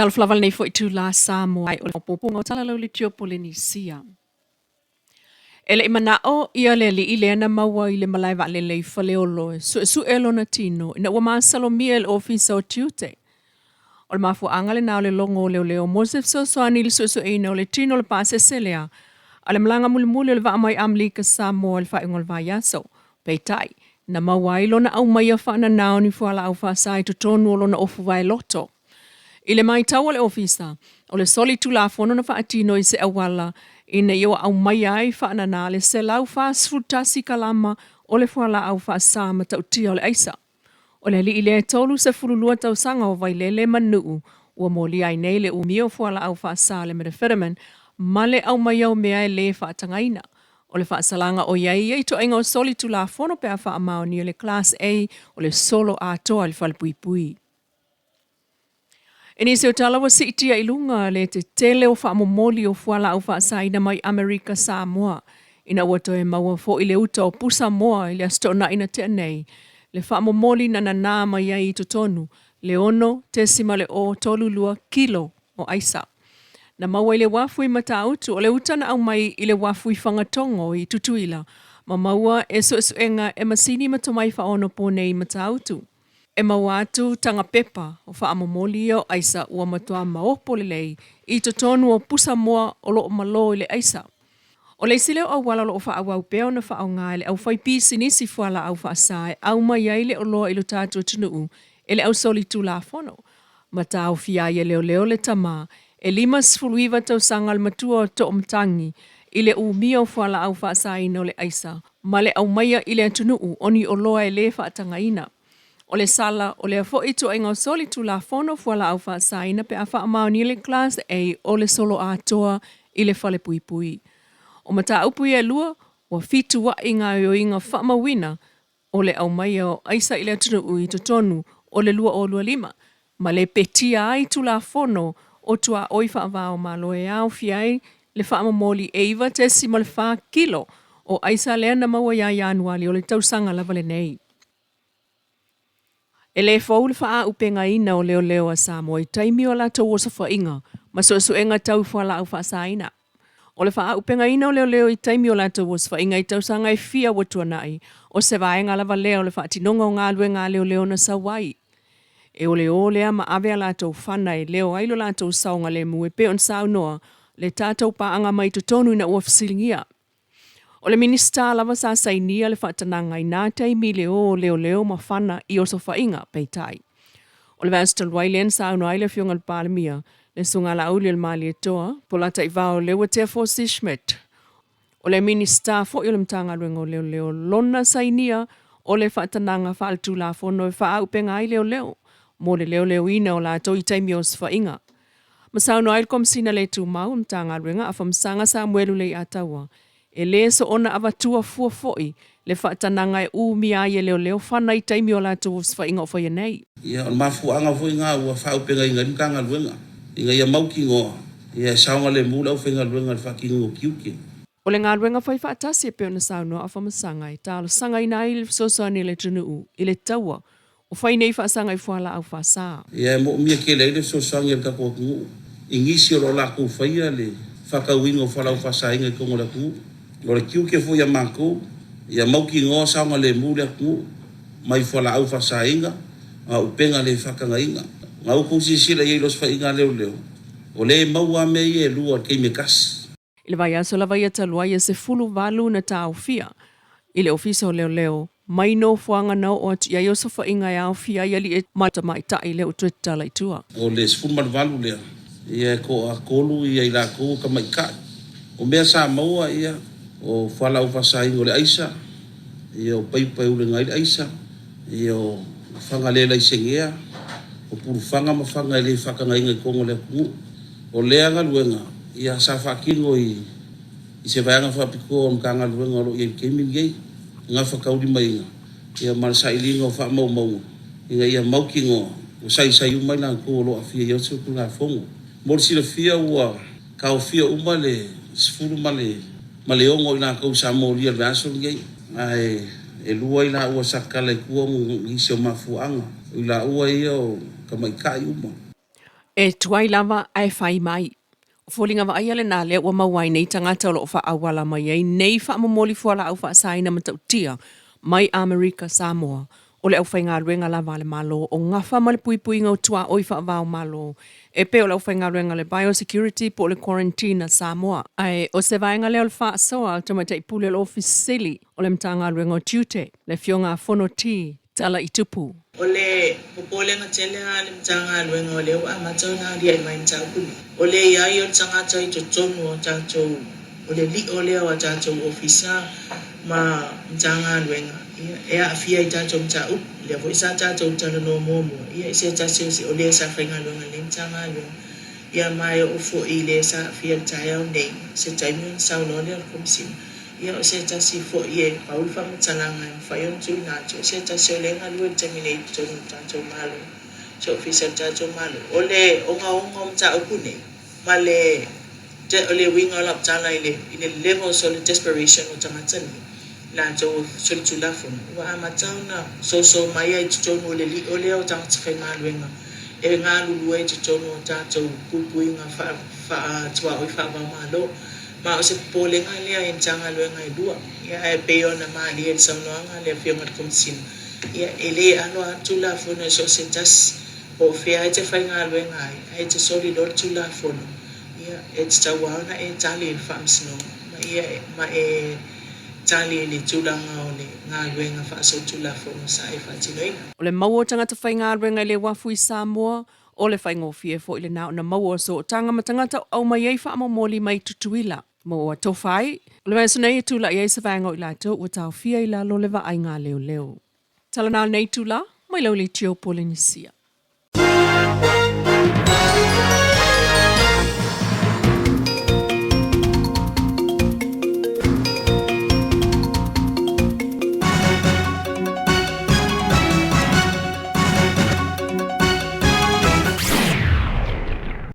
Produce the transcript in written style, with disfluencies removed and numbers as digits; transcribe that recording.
Talofa lava lenei foi itulā Samoa ai o le faaopoopoga o tala lau o Polenisia. E le i manao ia le alii lea na maua i le malae vaalele i Faleolo e suesue lona tino ina ua masalomia e le Ofisa o Tiute. O le mafuaaga lena o le logo o leoleo mo se fesoasoani i le suesueina o le tino o le pasese lea a le malaga mulimuli o le vaa mai Amerika Samoa i le faaiuga o le vaiaso. Peitai, na maua ai lona aumaia faanana o ni fualaau faasa i totonu o lona ofu vaeloto. I le matau a le Ofisa, o le solitulafono na faatino i se auala ina ia aumaia ai faanana le 141 kalama o le fualaau faasa matautia o le aisa. O le alii lea e 32 tausaga o Vailele ma Nuu ua molia ai nei le umia o fualaau faasa le methamphetamine ma le aumaia o mea e le faatagaina. O le faasalaga o i ai ia ituaiga o solitulafono pe a faamaonia le Class A o le solo atoa i le falepuipui. I nisi o tala ua siitia i luga le tetele o faamomoli o fualaau faasaina mai Amerika Samoa ina ua toe maua foi le uta o pusa moa i le Aso Toonai na tea nei, le faamomoli na nanā mai ai i totonu le 6.032 kilo o aisa. Na maua i le uafu i Matautu, o le uta na aumai i le uafu i Fagatogo i Tutuila ma maua e suesuega e masini ma tomai faaonaponei i Matautu. E maua atu taga pepa o faamomoli ia o aisa ua matua maopo lelei i totonu o pusa moa o lo o malo i le aisa. O le isi lea o auala o lo o faaauau pea ona faaaoga e le aufaipisinisi fualaau faasa e aumai ai le oloa i lo tatou atunuu e le ausolitulafono ma taofia ai e leoleo le tama e 59 tausaga le matua o Toomatagi i le umia o fualaau faasaina o le aisa ma le aumaia i le atunuu o ni oloa e le faatagaina. O le sala o lea foi ituaiga o solitulafono fualaau faasaina pe a faamaonia le Class A o le solo atoa i le falepuipui. O mataupu ia e lua, ua fitua'i gaoioiga faamauina o le aumaia o aisa i le atunuu i totonu o le 2025 ma le petia ai Tulafono o Tuaoi Faava-o-Malo e aofia ai le faamomoli e 9.4 kilo o aisa lea na maua ia Ianuali o le tausaga lava lenei. E le fou le faaaupegaina o leoleo a Samoa i taimi o a latou osofaiga ma suesuega tau i fualaau faasaina. O le faaaupegaina o leoleo i taimi o latou osofaiga i tausaga e fia ua tuanai, o se vaega lava lea o le faatinoga o galuega a leoleo na sau ai. E ole lea ma ave a latou fana e leo ai lo latou saogalemu e pei ona saunoa le tatou paaga mai totonu ina ua fesiligia. O le Minisita lava sa sainia le faatanaga i nā taimi i le o o leoleo ma fana i osofaiga, peitai. O le vaiaso talu ai lea na saunoa ai le Afioga i le Palemia, le Susuga Laauli o le Malietoa, Polataivao Leuatea Fosi Schmidt. O le Minisita foi o le Matagaluega o Leoleo lona sainia o le faatanaga faaletulafono e faaauupega ai leoleo mo le leoleoina o latou i taimi o osofaiga. Ma saunoa ai le Komesina le Tumau o le Matagaluega Afamasaga Samuelu Leiataua, e le soona avatua fua foi le faatanaga e umia ai e leoleo fana i taimi o latou osofaiga o faia nei. Ia, o le mafuaaga foi lena ua faaaupegaina ai le Matagaluega ina ia mautinoa e saogalemu le aufaigaluega i le faatinoina o tiute. O le galuega fai faatasi e pei ona saunoa Afamasaga e talosagaina ai le fesoasoani a le atunuu i le taua o fai nei faasaga i fualaau faasa. Ia, e moomia tele ai le fesoasoani a le tatou atunuu i nisi o lo o latou faia le faatauina o fualaau faasaina i totonu o le atunuu. O le tiute foi a matou, ia mautinoa saogalemu le atunuu mai fualaau faasaina ma upega le faatagaina. Na ua outou silasila i ai i le osofaiga a leoleo, o lea e maua lava mea ia e lua i le taimi e tasi. I le vaiaso lava ia talu ai e 18 na taofia i le Ofisa o Leoleo mai nofoaga na oo atu i ai osofaiga e aofia ai alii ma tamaitai lea ua toe tatala i tua. O le 18 lea, ia e toatolu ia i latou o tamaitai. O mea sa maua ia, o fualaau faasaina o le aisa, ia o paipa e ulega ai le aisa, ia o faga le laisenea, o pulufaga ma faga e le faatagaina i totonu o le atunuu. O lea galuega ia sa faatino i se vaega faapitoa o le Matagaluega o lo o i ai i le taimi lenei, gafataulimaina ia ma le sailiga o faamaumauga ina ia mautinoa ua saisai uma i latou o lo o aafia i ia solitulafono. Mo le silafia ua taofia uma le 16 i latou sa molia i le vaiaso lenei, ae e lua i laua sa tatala i tua ona o nisi o mafuaaga, o i laua ia o tamaitai uma. E tuai lava ae fai mai. O foliga vaaia lena lea ua maua ai nei tagata o lo o faaauala mai ai nei faamomoli fualaau faasaina matautia mai Amerika Samoa. O le aufaigaluega lava a le Malo o gafa ma le puipuiga o tuaoi faava-o-Malo e pei o le aufaigaluega a le Biosecurity po o le Quarantine a Samoa. Ae o se vaega lea o le faasoa a le Tamaitai Pule o le Ofisa Sili o le Matagaluega o Tiute, le Afioga a Fonoti Talaitupu. O le popolega tele a le Matagaluega o lea ua amata ona aliae mai mataupu nei, o le i ai o le tagata i totonu o tatou, o le lio lea o a tatou Ofisa ma Matagaluega, ia, e aafia i tatou mataupu. Lea foi sa tatou talanoa muamua, ia, i se tasi o, o le sa faigaluega i lenei Matagaluega, ia, ma e oo foi i le sa aafia i le taeao nei, se taimi ona sau loa lea o le Komesina. Ia, o se tasi foi e pau le faamatalaga e mafai ona tuuina atu, o se tasi o lea e galue i le taimi nei i totonu o le tatou Malo, se Ofisa o le tatou Malo. O le ogaoga o mataupu nei, ma le, o le uiga o lau tala i le, i le levels o le desperation o tagata nei, latou o solitulafono, ua amata ona soso mai ai i totonu o le lio lea o tagata faigaluega e galulue i totonu o tatou puipuiga faa, faa-tuaoi faava-o-Malo. Ma o se popolega lea i Matagaluega e lua. Ia, ae pei ona malie i le saunoaga a le Afioga i le Komesina, ia, e le alo lava le Tulafono i so o se tasi, po o fea e te faigaluega ai, ae e te soli loa le Tulafono, ia, e tatau lava ona e tali i le Faamasinoga, ma ia, ma e tali i le tulaga o le galuega faasolitulafono sa e faatinoina. O le maua o tagata faigaluega i le uafu i Samoa, O le faigofie foi lena ona maua o sootaga ma tagata o aumai ai faamomoli mai Tutuila. Ma ua tofa ai, o le vaiaso nei e tulai ai se vaega o i latou ua taofia i lalo le vaaiga a leoleo. Tala na o lenei itula, mai lau leitio Polenisia.